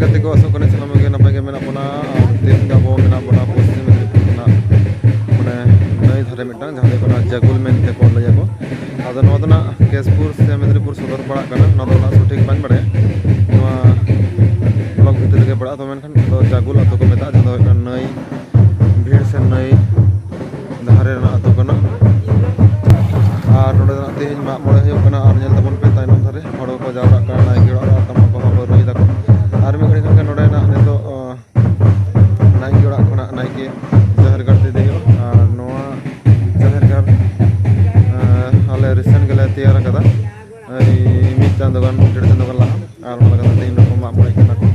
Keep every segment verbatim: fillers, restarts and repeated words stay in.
ᱜᱟᱛᱮ ᱠᱚ, ᱟᱥᱚᱜ ᱠᱟᱹᱱᱟᱹᱧ ᱥᱟᱱᱟᱢ ᱜᱮ ᱱᱟᱯᱟᱭ ᱜᱮ ᱢᱮᱱᱟᱜ ᱵᱚᱱᱟ᱾ ᱟᱨ ᱛᱮᱦᱮᱧ ᱫᱚ ᱟᱵᱚ ᱢᱮᱱᱟᱜ ᱵᱚᱱᱟ ᱯᱚᱥᱪᱤᱢ ᱢᱮᱫᱽᱱᱤᱯᱩᱨ ᱨᱮᱱᱟᱜ ᱢᱟᱱᱮ ᱱᱟᱹᱭ ᱫᱷᱟᱨᱮ ᱢᱤᱫᱴᱟᱝ, ᱡᱟᱦᱟᱸ ᱫᱚ ᱦᱩᱭᱩᱜ ᱠᱟᱱᱟ ᱡᱟᱜᱩᱞ ᱢᱮᱱᱛᱮ ᱠᱚ ᱞᱟᱹᱭᱟ ᱠᱚ᱾ ᱟᱫᱚ ᱱᱚᱣᱟ ᱫᱚ ᱱᱟᱜ ᱠᱮᱥᱯᱩᱨ ᱥᱮ ᱢᱮᱫᱽᱱᱤᱯᱩᱨ ᱥᱚᱫᱚᱨ ᱯᱟᱲᱟᱜ ᱠᱟᱱᱟ, ᱱᱚᱣᱟ ᱫᱚ ᱱᱟᱜ ᱥᱚᱴᱷᱤᱠ ᱵᱟᱹᱧ ᱵᱟᱲᱟᱭᱟ᱾ ᱱᱚᱣᱟ ᱵᱞᱚᱠ ᱵᱷᱤᱛᱤᱨ ᱨᱮᱜᱮ ᱯᱟᱲᱟᱜᱼᱟ᱾ ᱛᱚ ᱢᱮᱱᱠᱷᱟᱱ ᱱᱚᱣᱟ ᱫᱚ ᱡᱟᱜᱩᱞ ᱟᱹᱛᱩ ᱠᱚ ᱢᱮᱛᱟᱜᱼᱟ, ᱡᱟᱦᱟᱸ ᱫᱚ ᱦᱩᱭᱩᱜ ᱠᱟᱱᱟ ᱱᱟᱹᱭ ᱵᱷᱤᱲ ᱥᱮ ᱱᱟᱹᱭ ᱫᱷᱟᱨᱮ ᱨᱮᱱᱟᱜ ᱟᱹᱛᱩ ᱠᱟᱱᱟ᱾ ᱟᱨ ᱱᱚᱰᱮ ᱫᱚ ᱱᱟᱜ ᱛᱮᱦᱮᱧ ᱢᱟᱜ ᱢᱚᱬᱮ ᱦᱩᱭᱩᱜ ᱠᱟᱱᱟ᱾ ᱟᱨ ᱧᱮᱞ ᱛᱟᱵᱚᱱ ᱯᱮ ᱛᱟᱭᱱᱚᱢ ᱫᱷᱟᱨᱮ ᱦᱚᱲ ᱠᱚᱠᱚ ᱡᱟᱣᱨᱟᱜ ᱠᱟᱱᱟ, ᱱᱟᱭᱠᱮ ᱚᱲᱟᱜ ᱨᱮ ᱛᱟᱢᱟ ᱠᱚᱦᱚᱸ ᱠᱚ ᱨᱩᱭ ᱫᱟᱠᱚ᱾ ᱟᱨ ᱢᱤᱫ ᱜᱷᱟᱹᱲᱤ ᱠᱷᱟᱱ ᱜᱮ ᱱᱚᱰᱮ ᱱᱟᱜ ᱱᱤᱛᱚᱜ, ᱟᱸ, ᱱᱟᱭᱠᱮ ᱚᱲᱟᱜ ᱠᱷᱚᱱᱟᱜ ᱱᱟᱭᱠᱮ ᱡᱟᱦᱮᱨ ᱜᱟᱲ ᱛᱮ ᱤᱫᱤ ᱦᱩᱭᱩᱜᱼᱟ᱾ ᱟᱨ ᱱᱚᱣᱟ ᱡᱟᱦᱮᱨ ᱜᱟᱲ, ᱟᱸ, ᱟᱞᱮ ᱨᱤᱥᱮᱱᱴ ᱜᱮᱞᱮ ᱛᱮᱭᱟᱨ ᱟᱠᱟᱫᱟ, ᱮᱭ ᱢᱤᱫ ᱪᱟᱸᱫᱳ ᱜᱟᱱ, ᱰᱮᱲ ᱪᱟᱸᱫᱳ ᱜᱟᱱ ᱞᱟᱦᱟ᱾ ᱟᱨ ᱚᱱᱟ ᱞᱮᱠᱟᱛᱮ ᱛᱮᱦᱮᱧ ᱫᱚᱠᱚ ᱢᱟᱜ ᱢᱚᱬᱮᱜ ᱠᱟᱱᱟ ᱠᱚ᱾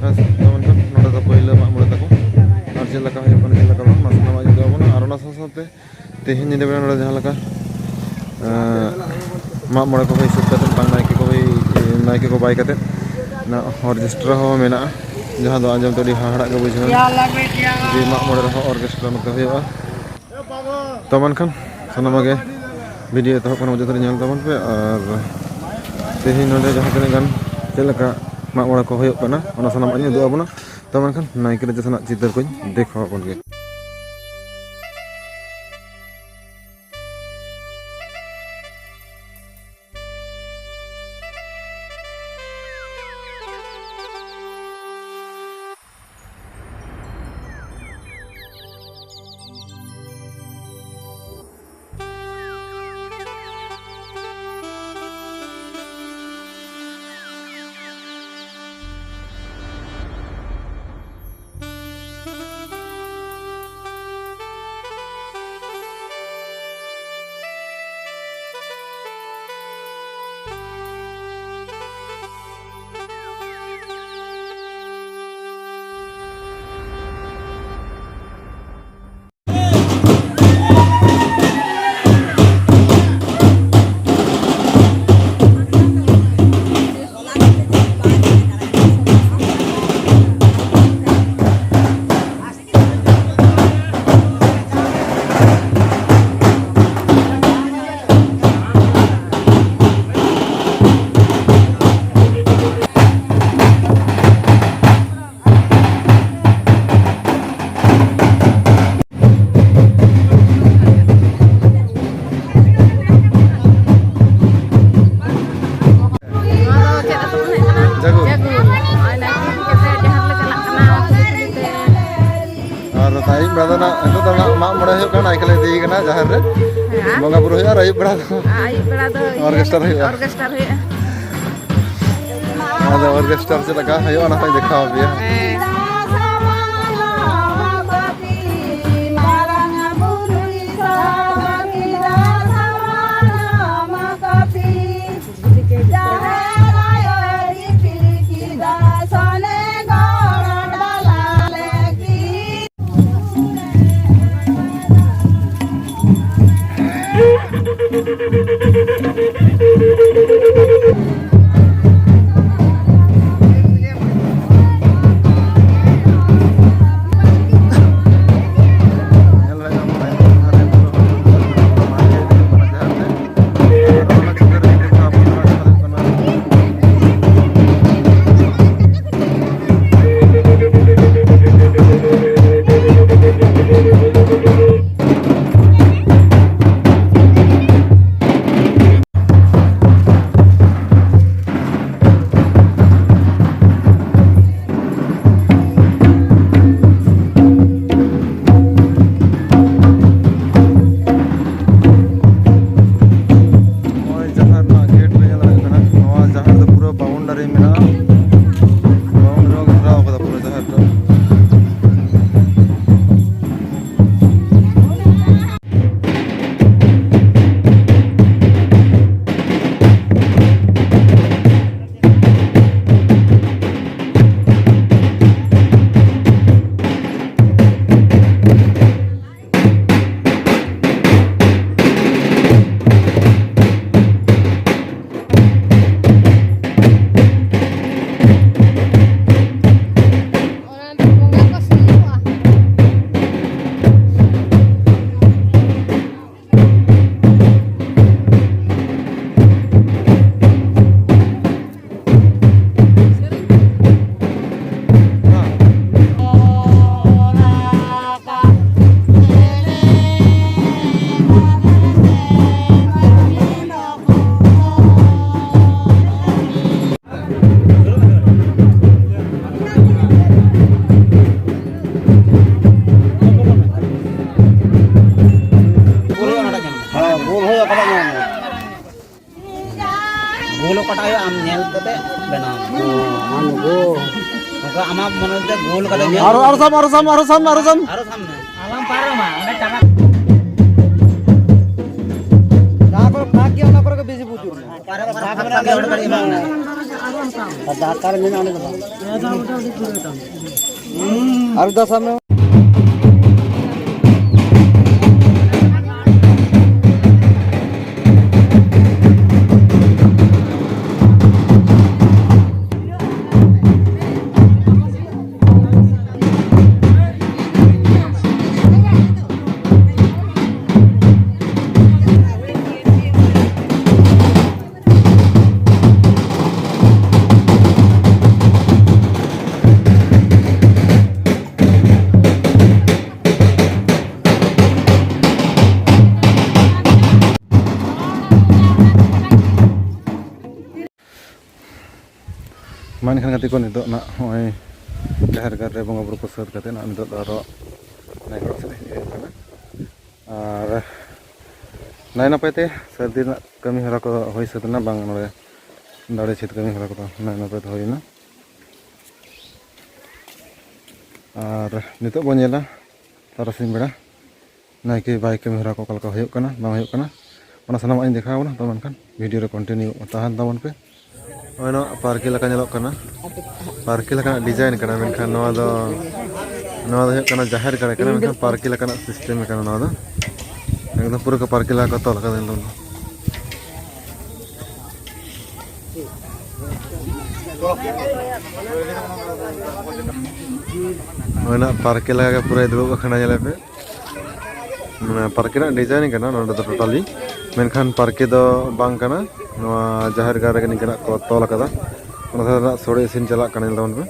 ᱦᱮᱸ ᱥᱮ? ᱛᱚ ᱢᱮᱱᱠᱷᱟᱱ ᱱᱚᱰᱮ ᱫᱚ ᱯᱳᱭᱞᱳ ᱢᱟᱜ ᱢᱚᱬᱮ ᱛᱟᱠᱚ᱾ ᱟᱨ ᱪᱮᱫ ᱞᱮᱠᱟ ᱦᱩᱭᱩᱜ ᱠᱟᱱᱟ, ᱪᱮᱫ ᱞᱮᱠᱟ ᱵᱟᱝ, ᱚᱱᱟ ᱥᱟᱱᱟᱢᱟᱜ ᱡᱩᱫᱤ ᱟᱵᱚᱱᱟ᱾ ᱟᱨ ᱚᱱᱟ ᱥᱟᱶ ᱥᱟᱶᱛᱮ ᱛᱮᱦᱮᱧ ᱧᱤᱫᱟᱹ ᱵᱮᱲᱟ ᱱᱚᱰᱮ ᱡᱟᱦᱟᱸ ᱞᱮᱠᱟ, ᱮᱸ, ᱢᱟᱜ ᱢᱚᱬᱮ ᱠᱚ ᱦᱩᱭ ᱥᱟᱹᱛ ᱠᱟᱛᱮᱫ, ᱵᱟᱝ ᱱᱟᱭᱠᱮ ᱠᱚ ᱦᱩᱭ, ᱱᱟᱭᱠᱮ ᱠᱚ ᱵᱟᱭ ᱠᱟᱛᱮᱫ, ᱚᱱᱟ ᱚᱨᱠᱮᱥᱴᱨᱟ ᱦᱚᱸ ᱢᱮᱱᱟᱜᱼᱟ, ᱡᱟᱦᱟᱸ ᱫᱚ ᱟᱸᱡᱚᱢ ᱛᱮ ᱟᱹᱰᱤ ᱦᱟᱦᱟᱲᱟᱜ ᱜᱮ ᱵᱩᱡᱷᱟᱹᱣᱟ ᱡᱮ ᱢᱟᱜ ᱢᱚᱬᱮ ᱨᱮᱦᱚᱸ ᱚᱨᱠᱮᱥᱴᱨᱟ ᱱᱚᱛᱮ ᱦᱩᱭᱩᱜᱼᱟ᱾ ᱛᱚ ᱢᱮᱱᱠᱷᱟᱱ ᱥᱟᱱᱟᱢᱟᱜ ᱜᱮ ᱵᱷᱤᱰᱤᱭᱳ ᱮᱛᱚᱦᱚᱵ ᱠᱷᱚᱱ ᱢᱩᱪᱟᱹᱫ ᱫᱷᱟᱹᱨᱤᱡ ᱧᱮᱞ ᱛᱟᱵᱚᱱ ᱯᱮ᱾ ᱟᱨ ᱛᱮᱦᱮᱧ ᱱᱚᱰᱮ ᱡᱟᱦᱟᱸ ᱛᱤᱱᱟᱹᱜ ᱜᱟᱱ ᱪᱮᱫ ᱞᱮᱠᱟ ᱢᱟᱜ ᱢᱚᱬᱮ ᱠᱚ ᱦᱩᱭᱩᱜ ᱠᱟᱱᱟ, ᱚᱱᱟ ᱥᱟᱱᱟᱢᱟᱜ ᱤᱧ ᱩᱫᱩᱜ ᱟᱵᱚᱱᱟ᱾ ᱛᱚ ᱢᱮᱱᱠᱷᱟᱱ ᱱᱟᱭᱠᱮ ᱨᱟᱪᱟ ᱥᱮᱱᱟᱜ ᱪᱤᱛᱟᱹᱨ ᱠᱚᱧ ᱫᱮᱠᱷᱟᱣ ᱟᱵᱚᱱ ᱜᱮ᱾ ᱱᱟᱭᱠᱮ ᱞᱮ ᱤᱫᱤᱭᱮ ᱠᱟᱱᱟ ᱡᱟᱦᱮᱨ ᱨᱮ᱾ ᱦᱮᱸ᱾ ᱵᱚᱸᱜᱟ ᱵᱩᱨᱩ ᱦᱩᱭᱩᱜᱼᱟ ᱟᱨ ᱟᱹᱭᱩᱵ ᱵᱮᱲᱟ ᱫᱚ ᱟᱹᱭᱩᱵ ᱵᱮᱲᱟ ᱫᱚ ᱤᱭᱟᱹ ᱚᱨᱜᱮᱥᱴᱟᱨ ᱦᱩᱭᱩᱜᱼᱟ᱾ ᱚᱨᱜᱮᱥᱴᱟᱨ ᱦᱩᱭᱩᱜᱼᱟ᱾ ᱟᱫᱚ ᱚᱨᱜᱮᱥᱴᱟᱨ ᱪᱮᱫ ᱞᱮᱠᱟ ᱦᱩᱭᱩᱜᱼᱟ, ᱚᱱᱟ ᱠᱚᱧ ᱫᱮᱠᱷᱟᱣ ᱟᱯᱮᱭᱟ᱾ ᱦᱮᱸ᱾ ᱵᱮᱱᱟᱣ ᱢᱮ᱾ ᱚᱱᱠᱟ ᱟᱢᱟᱜ ᱢᱚᱱᱮ ᱛᱮ ᱜᱳᱞ ᱠᱟᱛᱮ ᱧᱮᱞ ᱟᱨᱚ, ᱟᱨᱚ ᱥᱟᱢ, ᱟᱨᱚ ᱥᱟᱢ, ᱟᱨᱚ ᱥᱟᱢ, ᱟᱨᱚ ᱥᱟᱢ᱾ ᱟᱨᱚ ᱥᱟᱢ ᱢᱮ᱾ ᱟᱞᱚᱢ ᱯᱟᱨᱚᱢᱟ, ᱚᱸᱰᱮ ᱪᱟᱞᱟᱜ᱾ ᱡᱟᱦᱟᱸ ᱠᱚᱨᱮ ᱯᱷᱟᱸᱠ ᱜᱮᱭᱟ, ᱚᱱᱟ ᱠᱚᱨᱮ ᱜᱮ ᱵᱮᱥᱤ ᱵᱩᱡᱩᱜᱼᱟ᱾ ᱯᱷᱟᱸᱠ ᱢᱮᱱᱟᱜ ᱜᱮᱭᱟ, ᱚᱸᱰᱮ ᱠᱟᱹᱴᱤᱡ ᱮᱢᱟᱜ ᱢᱮ᱾ ᱟᱨ ᱫᱟᱜ ᱚᱠᱟᱨᱮ ᱢᱮᱱᱟᱜᱼᱟ, ᱚᱸᱰᱮ ᱫᱚ ᱵᱟᱝ᱾ ᱟᱨ ᱢᱤᱫ ᱫᱷᱟᱣ ᱥᱟᱢ ᱢᱮ᱾ ᱢᱟ ᱮᱱᱠᱷᱟᱱ ᱜᱟᱛᱮ ᱠᱚ, ᱱᱤᱛᱚᱜ ᱱᱟᱜ ᱱᱚᱜᱼᱚᱭ ᱡᱟᱦᱮᱨ ᱜᱟᱲ ᱨᱮ ᱵᱚᱸᱜᱟ ᱵᱩᱨᱩ ᱠᱚ ᱥᱟᱹᱛ ᱠᱟᱛᱮ ᱱᱟᱜ ᱱᱤᱛᱚᱜ ᱫᱚ ᱟᱨᱚ ᱱᱟᱭᱠᱮ ᱚᱲᱟᱜ ᱥᱮᱫ ᱦᱮᱡ ᱦᱩᱭᱩᱜ ᱠᱟᱱᱟ᱾ ᱟᱨ ᱱᱟᱭ ᱱᱟᱯᱟᱭ ᱛᱮ ᱥᱟᱹᱨᱫᱤ ᱨᱮᱱᱟᱜ ᱠᱟᱹᱢᱤ ᱦᱚᱨᱟ ᱠᱚ ᱦᱩᱭ ᱥᱟᱹᱛ ᱮᱱᱟ, ᱵᱟᱝ ᱱᱚᱰᱮ ᱫᱟᱲᱮ ᱪᱷᱟᱹᱛ ᱠᱟᱹᱢᱤ ᱦᱚᱨᱟ ᱠᱚᱫᱚ ᱱᱟᱭ ᱱᱟᱯᱟᱭ ᱛᱮ ᱦᱩᱭᱮᱱᱟ᱾ ᱟᱨ ᱱᱤᱛᱚᱜ ᱵᱚᱱ ᱧᱮᱞᱟ ᱛᱟᱨᱟᱥᱤᱧ ᱵᱮᱲᱟ ᱱᱟᱭᱠᱮ ᱵᱟᱭ ᱠᱟᱹᱢᱤ ᱦᱚᱨᱟ ᱠᱚ ᱚᱠᱟ ᱞᱮᱠᱟ ᱦᱩᱭᱩᱜ ᱠᱟᱱᱟ, ᱵᱟᱝ ᱦᱩᱭᱩᱜ ᱠᱟᱱᱟ, ᱚᱱᱟ ᱥᱟᱱᱟᱢᱟᱜ ᱤᱧ ᱫᱮᱠᱷᱟᱣ ᱟᱵᱚᱱᱟ᱾ ᱛᱚ ᱢᱮᱱᱠᱷᱟᱱ ᱵᱷᱤᱰᱤᱭᱳ ᱨᱮ ᱠᱚᱱᱴᱤᱱᱤᱭᱩ ᱛᱟᱦᱮᱱ ᱛᱟᱵᱚᱱ ᱯᱮ᱾ ᱱᱚᱜᱼᱚᱭ ᱱᱚᱣᱟ ᱯᱟᱨᱠᱤ ᱞᱮᱠᱟ ᱧᱮᱞᱚᱜ ᱠᱟᱱᱟ, ᱯᱟᱨᱠᱤ ᱞᱮᱠᱟᱱᱟᱜ ᱰᱤᱡᱟᱭᱤᱱ ᱠᱟᱱᱟ, ᱢᱮᱱᱠᱷᱟᱱ ᱱᱚᱣᱟ ᱫᱚ, ᱱᱚᱣᱟ ᱫᱚ ᱦᱩᱭᱩᱜ ᱠᱟᱱᱟ ᱡᱟᱦᱮᱨ ᱜᱟᱲ ᱠᱟᱱᱟ, ᱢᱮᱱᱠᱷᱟᱱ ᱯᱟᱨᱠᱤ ᱞᱮᱠᱟᱱᱟᱜ ᱥᱤᱥᱴᱮᱢ ᱠᱟᱱᱟ ᱱᱚᱣᱟ ᱫᱚ᱾ ᱮᱠᱫᱚᱢ ᱯᱩᱨᱟᱹ ᱠᱚ ᱯᱟᱨᱠᱤ ᱞᱮᱠᱟ ᱠᱚ ᱛᱚᱞ ᱠᱟᱫᱟ ᱮᱠᱫᱚᱢ᱾ ᱦᱳᱭ ᱱᱟᱜ ᱯᱟᱨᱠᱮ ᱞᱮᱠᱟ ᱜᱮ ᱯᱩᱨᱟᱹᱭ ᱫᱩᱲᱩᱵ ᱟᱠᱟᱱᱟ, ᱧᱮᱞᱮ ᱯᱮ᱾ ᱢᱟᱱᱮ ᱯᱟᱨᱠᱮ ᱨᱮᱱᱟᱜ ᱰᱤᱡᱟᱭᱤᱱ ᱠᱟᱱᱟ ᱱᱚᱰᱮ ᱫᱚ ᱴᱳᱴᱟᱞᱤ, ᱢᱮᱱᱠᱷᱟᱱ ᱯᱟᱨᱠᱮ ᱫᱚ ᱵᱟᱝ ᱠᱟᱱᱟ᱾ ᱱᱚᱣᱟ ᱡᱟᱦᱮᱨ ᱜᱟᱲ ᱨᱮᱜᱮ ᱱᱤᱝᱠᱟᱱᱟᱜ ᱠᱚ ᱛᱚᱞ ᱟᱠᱟᱫᱟ᱾ ᱚᱱᱟ ᱫᱷᱟᱨᱮ ᱨᱮᱱᱟᱜ ᱥᱳᱲᱮ ᱤᱥᱤᱱ ᱪᱟᱞᱟᱜ ᱠᱟᱱᱟ, ᱧᱮᱞ ᱛᱟᱵᱚᱱ ᱯᱮ᱾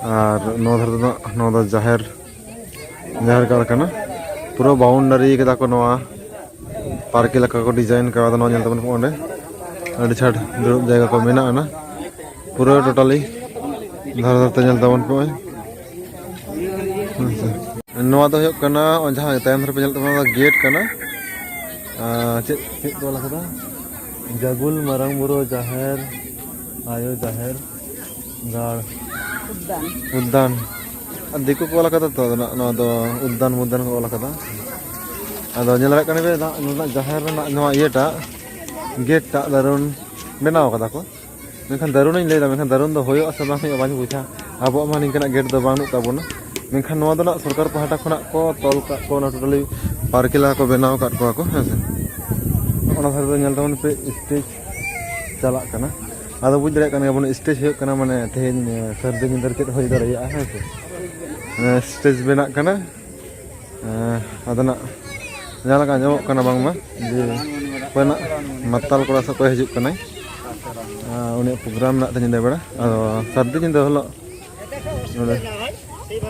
ᱟᱨ ᱱᱚᱣᱟ ᱫᱷᱟᱨᱮ ᱫᱚ ᱱᱟᱜ, ᱱᱚᱣᱟ ᱫᱚ ᱡᱟᱦᱮᱨ, ᱡᱟᱦᱮᱨ ᱜᱟᱲ ᱠᱟᱱᱟ᱾ ᱯᱩᱨᱟᱹ ᱵᱟᱣᱩᱱᱰᱟᱨᱤ ᱠᱟᱫᱟ ᱠᱚ ᱱᱚᱣᱟ ᱯᱟᱨᱠ ᱞᱮᱠᱟ ᱠᱚ ᱰᱤᱡᱟᱭᱤᱱ ᱠᱟᱣᱫᱟ᱾ ᱱᱚᱣᱟ ᱧᱮᱞ ᱛᱟᱵᱚᱱ ᱯᱮ, ᱚᱸᱰᱮ ᱟᱹᱰᱤ ᱪᱷᱟᱴ ᱫᱩᱲᱩᱵ ᱡᱟᱭᱜᱟ ᱠᱚ ᱢᱮᱱᱟᱜᱼᱟ ᱱᱟ᱾ ᱯᱩᱨᱟᱹ ᱴᱳᱴᱟᱞᱤ ᱫᱷᱟᱨᱮ ᱫᱷᱟᱨᱮ ᱛᱮ ᱧᱮᱞ ᱛᱟᱵᱚᱱ ᱯᱮ ᱱᱚᱜᱼᱚᱭ᱾ ᱦᱮᱸ ᱥᱮ᱾ ᱱᱚᱣᱟ ᱫᱚ ᱦᱩᱭᱩᱜ ᱠᱟᱱᱟ, ᱚᱱᱟ ᱡᱟᱦᱟᱸ ᱛᱟᱭᱚᱢ ᱫᱷᱟᱨᱮ ᱯᱮ ᱧᱮᱞ ᱛᱟᱵᱚᱱᱟ, ᱚᱱᱟ ᱫᱚ ᱜᱮᱴ ᱠᱟᱱᱟ᱾ ᱟᱨ ᱪᱮᱫ, ᱪᱮᱫ ᱠᱚ ᱚᱞ ᱟᱠᱟᱫᱟ? ᱡᱟᱜᱩᱞ ᱢᱟᱨᱟᱝ ᱵᱩᱨᱩ ᱡᱟᱦᱮᱨ ᱟᱭᱳ ᱡᱟᱦᱮᱨ ᱜᱟᱲ ᱩᱫᱽᱫᱟᱱ᱾ ᱩᱫᱽᱫᱟᱱ᱾ ᱟᱨ ᱫᱤᱠᱩ ᱠᱚ ᱚᱞ ᱟᱠᱟᱫᱟ ᱛᱚ, ᱟᱫᱚ ᱱᱟᱜ ᱱᱚᱣᱟ ᱫᱚ ᱩᱫᱽᱫᱟᱱ ᱢᱩᱫᱽᱫᱟᱱ ᱠᱚ ᱚᱞ ᱟᱠᱟᱫᱟ᱾ ᱟᱫᱚ ᱧᱮᱞ ᱫᱟᱲᱮᱭᱟᱜ ᱠᱟᱱᱟ ᱯᱮ, ᱱᱟᱜ ᱱᱚᱣᱟ ᱡᱟᱦᱮᱨ ᱨᱮᱱᱟᱜ ᱱᱚᱣᱟ ᱤᱭᱟᱹᱴᱟᱜ, ᱜᱮᱴ ᱴᱟᱜ ᱫᱟᱨᱩᱱ ᱵᱮᱱᱟᱣ ᱟᱠᱟᱫᱟ ᱠᱚ᱾ ᱢᱮᱱᱠᱷᱟᱱ ᱫᱟᱨᱩᱱᱤᱧ ᱞᱟᱹᱭᱫᱟ, ᱢᱮᱱᱠᱷᱟᱱ ᱫᱟᱨᱩᱱ ᱫᱚ ᱦᱩᱭᱩᱜᱼᱟ ᱥᱮ ᱵᱟᱝ ᱦᱩᱭᱩᱜᱼᱟ ᱵᱟᱹᱧ ᱵᱩᱡᱟ᱾ ᱟᱵᱚᱣᱟᱜ ᱢᱟ ᱱᱤᱝᱠᱟᱹᱱᱟᱜ ᱜᱮᱴ ᱫᱚ ᱵᱟᱹᱱᱩᱜ ᱛᱟᱵᱚᱱᱟ᱾ ᱢᱮᱱᱠᱷᱟᱱ ᱱᱚᱣᱟ ᱫᱚ ᱱᱟᱜ ᱥᱚᱨᱠᱟᱨ ᱯᱟᱦᱴᱟ ᱠᱷᱚᱱᱟᱜ ᱠᱚ ᱛᱚᱞ ᱠᱟᱜ ᱠᱚᱣᱟ, ᱚᱱᱟ ᱴᱳᱴᱟᱞᱤ ᱯᱟᱨᱠ ᱞᱮᱠᱟ ᱠᱚ ᱵᱮᱱᱟᱣ ᱟᱠᱟᱫ ᱠᱚᱣᱟ ᱠᱚ, ᱦᱮᱸ ᱥᱮ᱾ ᱚᱱᱟ ᱫᱷᱟᱨᱮ ᱫᱚ ᱧᱮᱞ ᱛᱟᱵᱚᱱ ᱯᱮ, ᱥᱴᱮᱡᱽ ᱪᱟᱞᱟᱜ ᱠᱟᱱᱟ᱾ ᱟᱫᱚ ᱵᱩᱡᱽ ᱫᱟᱲᱮᱭᱟᱜ ᱠᱟᱱ ᱜᱮᱭᱟᱵᱚᱱ, ᱥᱴᱮᱡᱽ ᱦᱩᱭᱩᱜ ᱠᱟᱱᱟ, ᱢᱟᱱᱮ ᱛᱮᱦᱮᱧ, ᱮ, ᱥᱟᱹᱨᱫᱤ ᱧᱤᱫᱟᱹ ᱨᱮ ᱪᱮᱫ ᱦᱩᱭ ᱫᱟᱲᱮᱭᱟᱜᱼᱟ, ᱦᱮᱸ ᱥᱮ᱾ ᱮ, ᱥᱴᱮᱡᱽ ᱵᱮᱱᱟᱜ ᱠᱟᱱᱟ᱾ ᱮ, ᱟᱫᱚ ᱱᱟᱜ ᱡᱟᱦᱟᱸ ᱞᱮᱠᱟ ᱟᱸᱡᱚᱢᱚᱜ ᱠᱟᱱᱟ ᱵᱟᱝᱢᱟ ᱡᱮ ᱚᱠᱚᱭ ᱱᱟᱜ ᱢᱟᱛᱟᱞ ᱠᱚᱲᱟ ᱥᱮ ᱚᱠᱚᱭ ᱦᱤᱡᱩᱜ ᱠᱟᱱᱟᱭ, ᱮ, ᱩᱱᱤᱭᱟᱜ ᱯᱨᱳᱜᱨᱟᱢ ᱢᱮᱱᱟᱜ ᱛᱟᱭᱟ ᱧᱤᱫᱟᱹ ᱵᱮᱲᱟ᱾ ᱟᱫᱚ ᱥᱟᱹᱨᱫᱤ ᱧᱤᱫᱟᱹ ᱦᱤᱞᱳᱜ ᱱᱚᱰᱮ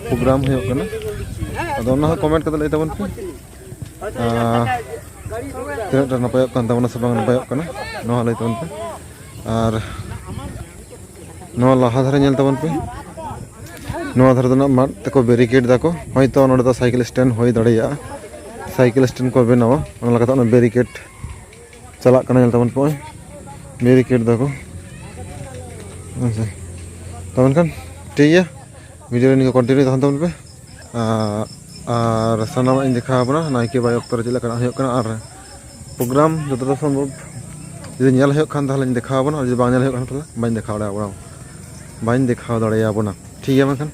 ᱯᱨᱳᱜᱨᱟᱢ ᱦᱩᱭᱩᱜ ᱠᱟᱱᱟ᱾ ᱟᱫᱚ ᱚᱱᱟ ᱦᱚᱸ ᱠᱚᱢᱮᱱᱴ ᱠᱟᱛᱮ ᱞᱟᱹᱭ ᱛᱟᱵᱚᱱ ᱯᱮ, ᱟᱨ ᱛᱤᱱᱟᱹᱜ ᱴᱟ ᱱᱟᱯᱟᱭᱚᱜ ᱠᱟᱱ ᱛᱟᱵᱚᱱᱟ ᱥᱮ ᱵᱟᱝ ᱱᱟᱯᱟᱭᱚᱜ ᱠᱟᱱᱟ, ᱱᱚᱣᱟ ᱞᱟᱹᱭ ᱛᱟᱵᱚᱱ ᱯᱮ᱾ ᱟᱨ ᱱᱚᱣᱟ ᱞᱟᱦᱟ ᱫᱷᱟᱨᱮ ᱧᱮᱞ ᱛᱟᱵᱚᱱ ᱯᱮ, ᱱᱚᱣᱟ ᱫᱷᱟᱨᱮ ᱫᱚ ᱱᱟᱜ ᱢᱟᱫ ᱛᱮᱠᱚ ᱵᱮᱨᱤᱠᱮᱰ ᱫᱟᱠᱚ᱾ ᱦᱚᱭᱛᱚ ᱱᱚᱰᱮ ᱫᱚ ᱥᱟᱭᱠᱮᱞ ᱥᱴᱮᱱᱰ ᱦᱩᱭ ᱫᱟᱲᱮᱭᱟᱜᱼᱟ, ᱥᱟᱭᱠᱮᱞ ᱥᱴᱮᱱᱰ ᱠᱚ ᱵᱮᱱᱟᱣᱟ, ᱚᱱᱟ ᱞᱮᱠᱟᱛᱮ ᱚᱱᱟ ᱵᱮᱨᱤᱠᱮᱰ ᱪᱟᱞᱟᱜ ᱠᱟᱱᱟ᱾ ᱧᱮᱞ ᱛᱟᱵᱚᱱ ᱯᱮ, ᱱᱚᱜᱼᱚᱭ ᱵᱮᱨᱤᱠᱮᱰ ᱫᱟᱠᱚ᱾ ᱦᱮᱸ ᱥᱮ, ᱛᱚ ᱢᱮᱱᱠᱷᱟᱱ ᱴᱷᱤᱠ ᱜᱮᱭᱟ, ᱵᱷᱤᱰᱤᱭᱳ ᱨᱮ ᱱᱤᱭᱟᱹ ᱠᱚᱱᱴᱤᱱᱤᱭᱩ ᱛᱟᱦᱮᱱ ᱛᱟᱵᱚᱱ ᱯᱮ᱾ ᱟᱨ, ᱟᱨ ᱥᱟᱱᱟᱢᱟᱜ ᱤᱧ ᱫᱮᱠᱷᱟᱣ ᱟᱵᱚᱱᱟ ᱱᱟᱭᱠᱮ ᱵᱟᱭ ᱚᱠᱛᱚ ᱨᱮ ᱪᱮᱫ ᱞᱮᱠᱟᱱᱟᱜ ᱦᱩᱭᱩᱜ ᱠᱟᱱᱟ, ᱟᱨ ᱯᱨᱳᱜᱨᱟᱢ ᱡᱚᱛᱚᱴᱟ ᱥᱚᱢᱵᱷᱚᱵ ᱡᱩᱫᱤ ᱧᱮᱞ ᱦᱩᱭᱩᱜ ᱠᱷᱟᱱ ᱛᱟᱦᱚᱞᱮᱧ ᱫᱮᱠᱷᱟᱣ ᱟᱵᱚᱱᱟ, ᱟᱨ ᱡᱩᱫᱤ ᱵᱟᱝ ᱧᱮᱞ ᱦᱩᱭᱩᱜ ᱠᱷᱟᱱ ᱛᱟᱦᱚᱞᱮ ᱵᱟᱹᱧ ᱫᱮᱠᱷᱟᱣ ᱫᱟᱲᱮᱭᱟᱵᱚᱱᱟ, ᱵᱟᱹᱧ ᱫᱮᱠᱷᱟᱣ ᱫᱟᱲᱮᱭᱟᱵᱚᱱᱟ᱾ ᱴᱷᱤᱠ ᱜᱮᱭᱟ, ᱢᱮᱱᱠᱷᱟᱱ